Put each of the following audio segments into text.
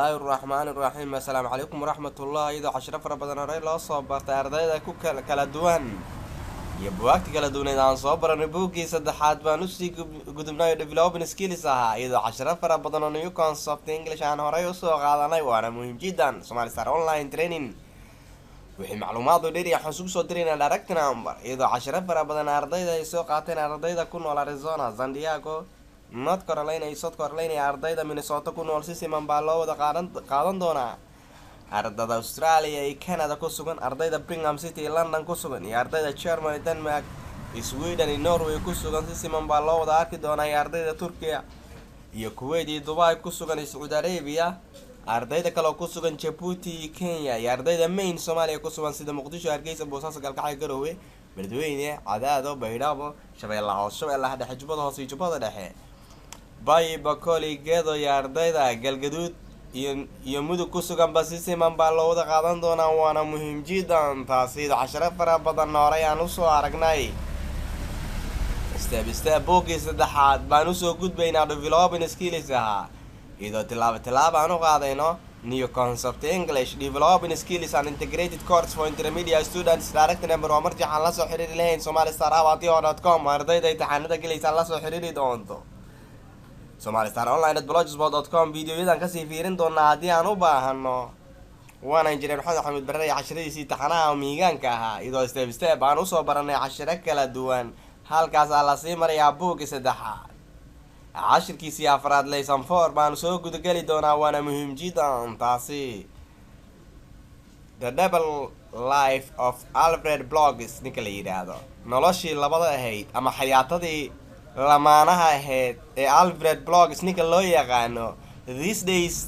Bismillaahi raxmaani raxiim. Assalaamu calaykum waraxmatullah. Iyadoo cashiro fara badan horey loo soo bartay, ardayda ku kala duwan iyo buwaagta kala duwaneed aan soo baranay, buuggii saddexaad baan usii gudubnay oo developing skills ahaa, iyadoo cashiro fara badan oo new concept English aan horey usoo qaadanay, waana muhiim jiddan. Somali Star Online Training wixii macluumaad oo dheeri waxaan isugu soo diraynaa direct number. Iyadoo cashiro fara badan ardayda ay soo qaateen, ardayda ku nool Arizona, San Diego, North Carolina iyo South Carolina iyo ardayda Minnesota ku nool, si siman baa loo wada qaadan doonaa. Ardada Australia iyo Canada ku sugan, ardayda Birmingham City iyo London ku sugan, iyo ardayda Germany, Denmark, Sweden iyo Norway ku sugan, si siman baa loo wada arki doonaa. Iyo ardayda Turkiya iyo Kuwait iyo Dubai ku sugan iyo Sacuudi Arabia, ardayda kale oo ku sugan Jabuuti iyo Kenya, iyo ardayda main Soomaaliya ku sugan sida Muqdisho, Hargeysa, Boosaaso, Galkacyo, Garowe, Beledweyne, Cadaado, Baydhabo, Shabeellaha Hoose, Shabeellaha Dhexe, Jubbada Hoose iyo Jubbada Dhexe, Bay, Bakool, Gedo, iyo ardayda Galgaduud iyo Mudug ku suganba, si siman baa loo wada qaadan doonaa, waana muhiim jiddan taasi. Casharo fara badan horey aan usoo aragnay, step step buuggii saddexaad baan usoo gudbaynaa, developing skills ahaa, iyadoo tilaabo tilaabo aan u qaadayno new concept English, developing skills and integrated course for intermediate students. Direct number waa marjii aan lasoo xiriiri lahayn somalistar@yahoo.com. Ardayda imtixaanada gelaysa lasoo xiriiri doonto somalistaronline@blogspot.com. Videoyadan kasii fiirin doonaa haddii aan u baahano. Waana Injineer Maxamed Axmed Barre iyo casharadiisii taxanaha miigaanka ahaa, iyadoo step step aan usoo baranay cashiro kala duwan. Halkaasaa lasii marayaa buugii saddexaad, cashirkiisii afraad, lesson 4 baanu soo gudageli doonaa, waana muhiim jiddan taasi. The Double Life of Alfred Bloggs, ninka la yidhaahdo, noloshii labada ahayd ama xayaatadii lamaanaha ahayd ee Alfred Bloggs ninka loo yaqaano. These days,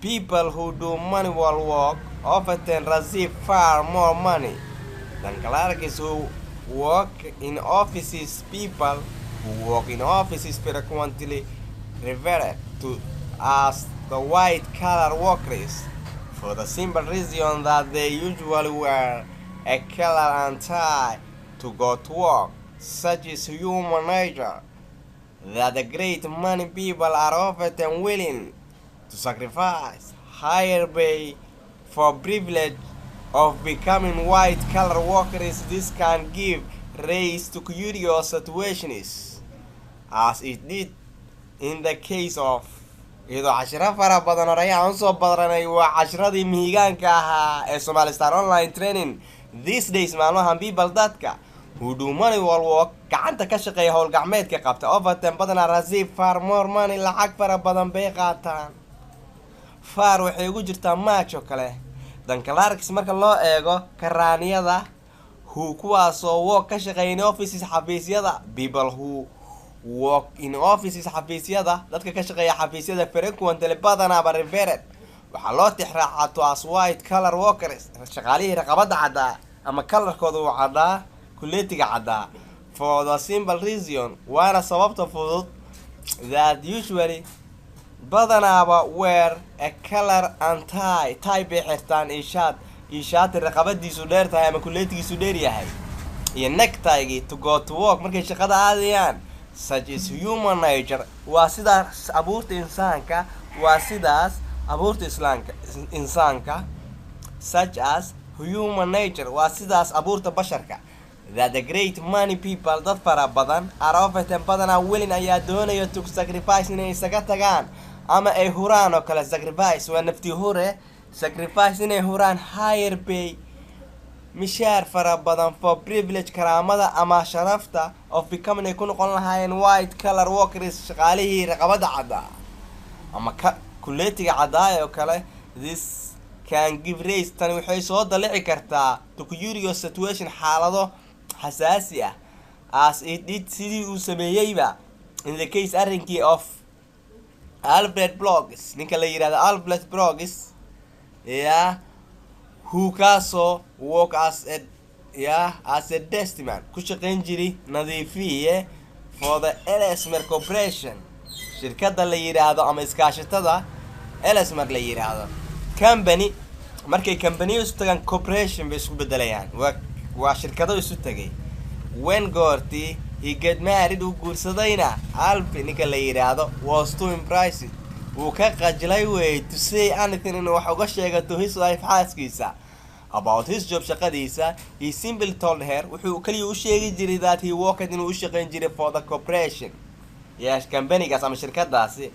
people who do manual work often receive far more money than clerks who work in offices. People who work in offices frequently referred to as the white collar workers, for the simple reason that they usually wear a collar and tie to go to work. Such is human nature that the great many people are often willing to sacrifice higher pay for privilege of becoming white collar workers. This can give rise to curious situations, as it did in the case of. Iyadoo cashiro fara badan horey aan usoo baranay, waa cashiradii mihigaanka ahaa ee Somali Star Online Training. These days, maalmahan, people, dadka, who do manual work, gacanta ka shaqeeya, howlgacmeedka qabta, often, badanaa, receive far more money, lacag fara badan bay qaataan, far waxay ugu jirtaa much oo kale, than clerks, marka loo eego karaaniyada, who, kuwaasoo, work, ka shaqeeya, in offices, xafiisyada. People who work in offices, xafiisyada, dadka ka shaqeeya xafiisyada, frequently, badanaaba, referred, waxaa loo tixraacaa, to as white collar workers, shaqaalihii raqabada caddaa ama collarkooda uu caddaa, kuleetiga caddaa, for the simple reason, waana sababta fudud, that usually, badanaaba, wear a collar and tie, tie bay xirtaan iyo shaat, iyo shaati raqabadiisu dheer tahay ama kuleetigiisu dheer yahay iyo necktie to go to work, markay shaqada aadayaan. Such is human nature, waa sidaas abuurta insaanka, waa sidaas abuurta islaamka insaanka. Such as human nature, waa sidaas abuurta basharka, that the great many people, dad fara badan, are often, badanaa, willing, ayaa doonaya, to sacrifice, inay isaga tagaan ama ay huraan oo kale. Sacrifice waa nafti hure. Sacrifice, inay huraan, higher pay, mishaar fara badan, for privilege, karaamada ama sharafta, of becoming, ay ku noqon lahaayeen, white collar workers, shaqaalihii raqabada caddaa ama ka kuleetiga caddaay oo kale. This can give rise, tani waxay soo dalici kartaa, to curious situation, xaalado xasaasi ah, as it did, sidii uu sameeyeyba, in the case, arrinkii, of Alfred Bloggs, ninka la yidhahdo Alfred Bloggs, yeah, who, kaasoo, work as a, yeah, as a dustman, ku shaqayn jiray nadiifiye, for the Ellesmere Corporation, shirkadda la yidhaahdo ama iskaashatada Ellesmere la yidhaahdo company. Markay company isu tagaan, corporation bay isku bedelayaan, waa shirkado isu tagay. When, goortii, he get married, uu guursadayna, Alfie ninka la yidhaahdo, was too impressed. Wuu ka qajlay wey to say anything, inuu wax uga sheego, to his wife, xaaskiisa, about his job, shaqadiisa. He simply told her, wuxuu kaliya u sheegi jiray, that he worked, inuu u shaqayn jiray, for the corporation, yes, companygaas ama shirkadaasi.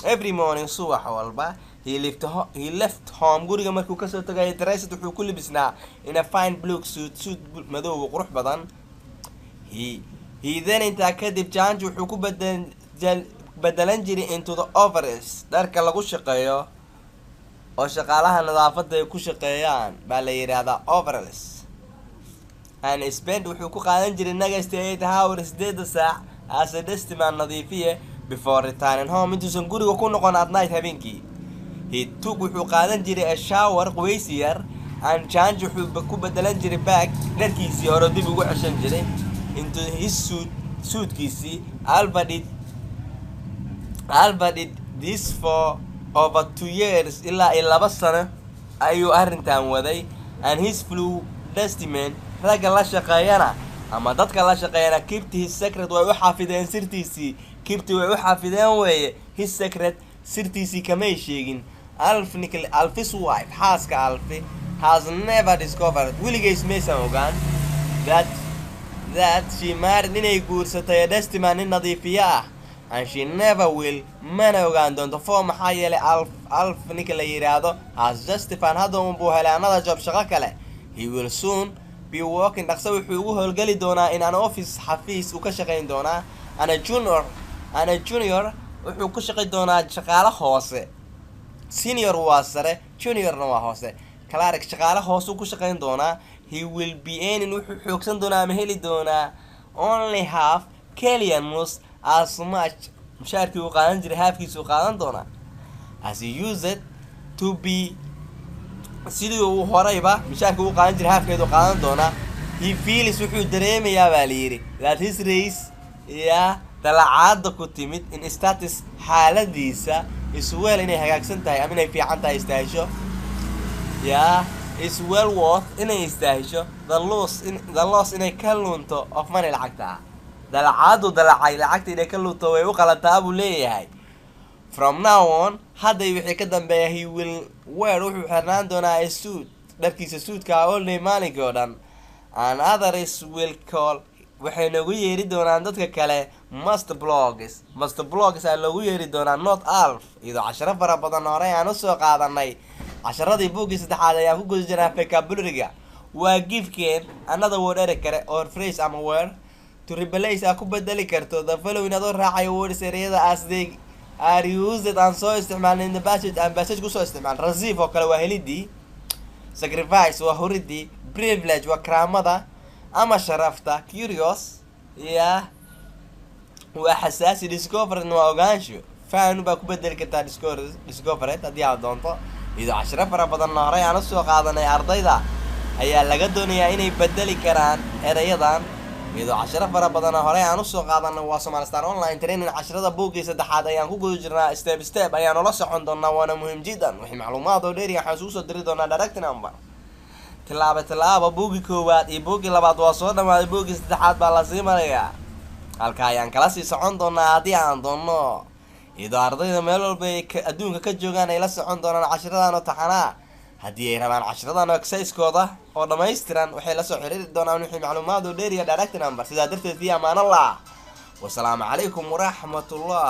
Every morning, subax walba, he left home, guriga markuu kasoo tagay, dressed, wuxuu ku libisnaa, in a fine blue suit, suit madow oo qurux badan. He then, intaa kadib, change, wuxuu ku bedelan jiray, into the overalls, dharka lagu shaqeeyo oo shaqaalaha nadaafadda ay ku shaqeeyaan baa la yidhaahdaa overalls, and spend, wuxuu ku qaadan jiray, next 8 hours, 8 saac, as a dustman, nadiifiye, before returning home, intuusan guriga ku noqon, at night, habeenkii. He took, wuxuu qaadan jiray, a shower, qubaysi yar, and change, wuxuu ku bedelan jiray, back, dharkiisii hore dib ugu ceshan jiray, into his suit, suitkiisii. Alva did this for over 2 years, ilaa iyo 2 sano ayuu arrintan waday, and his fellow dustmen, ragga la shaqeeyana ama dadka la shaqeeyana, kept his secret, way u xafideen sirtiisii. Kept, way u xafideen weeye, his secret, sirtiisii kamay sheegin. Alf Nicol, Alf's wife, xaaska Alfi, has never discovered, weligeys maysan ogaan, that she married, inay guursatay, a dustman, nin nadiifiye ah, and she never will, mana ogaan doonto, for, maxaa yeelay, Alf ninka la yidhaahdo, has just found, hadda unbuu helay, another job, shaqo kale. He will soon be working, dhaqso wuxuu ugu howlgeli doonaa, in an office, xafiis uu ka shaqayn doonaa, and a junior, wuxuu ku shaqayn doonaa shaqaale hoose. Senior waa sare, juniorna waa hoose. Clerk, shaqaale hoose uu ku shaqayn doonaa. He will be earning, wuxuu xoogsan doonaa ama heli doonaa, only half, keliya nus, as much, mushaarkii uu qaadan jiray halfkiisa uu qaadan doonaa, as he used to be, sidii uu horeyba mushaarkii uu qaadan jiray halfkeedu qaadan doonaa. He feels, wuxuu dareemayaa baa la yidhi, that his raise, yaa dalacaada ku timid, in status, xaaladiisa, is well, inay hagaagsan tahay ama inay fiican tahay, istaahisho, yaa is well worth, inay istaahisho, the loss, inay ka lunto, of money, lacagta. Dalacaadu dalacay lacagta inay ka lunto way u qalantaa buu leeyahay. From now on, hadday wixii ka dambeeya, he will wear, wuxuu xirnaan doonaa, a suit, dharkiisa suudka, all day, maalinkii oo dhan, and others will call, waxay noogu yeeri doonaan dadka kale, Mr Bloggs. Mr Bloggs aa loogu yeeri doonaa, not Alf. Iyadoo casharo fara badan horey aan usoo qaadanay, casharadii buuggii saddexaad ayaan ku guda jirnaa. Vocabulary-ga waa give, another word, eri kale, or phrase ama word, to replace, aa ku bedeli karto, the following, adoo raacayo, words, ereyada, as they are used, aan soo isticmaalnay, in the passage, aan passage kusoo isticmaal. Receive oo kale waa helidii, sacrifice waa huridii, privilege waa karaamada ama sharafta, curious ya waa xasaasi, discovered waa ogaansho. Found baa ku bedeli kartaa discovered haddii aad doonto. Iyadoo cashiro fara badanna horey aan usoo qaadanay, ardayda ayaa laga doonayaa inay bedeli karaan erayadan. Iyadoo cashiro fara badanna horey aan usoo qaadanay, waa Somalistar Online Training. Casharada buuggii saddexaad ayaan ku guda jirnaa. Step step ayaan ula socon doonaa, waana muhiim jiddan. Wixii macluumaad oo dheeri waxaan isugu soo diri doonaa direct number. Tilaabo tilaabo, buuggii koowaad iyo buuggii labaad waa soo dhamaaday, buuggii saddexaad baa lasii marayaa. Halka ayaan kala sii socon doonaa haddii aan doonno, iyadoo ardayda meel walba ay adduunka ka joogaan ay la socon doonaan cashiradan oo taxanaa. Haddii ay rabaan cashiradan oo exercisekooda oo dhammaystiran, waxay la soo xiriiri doonaan wixii macluumaad oo dheeriya direct number. Sidaa darteed, fi amaanallah, wasalaamu calaykum waraxmatullah.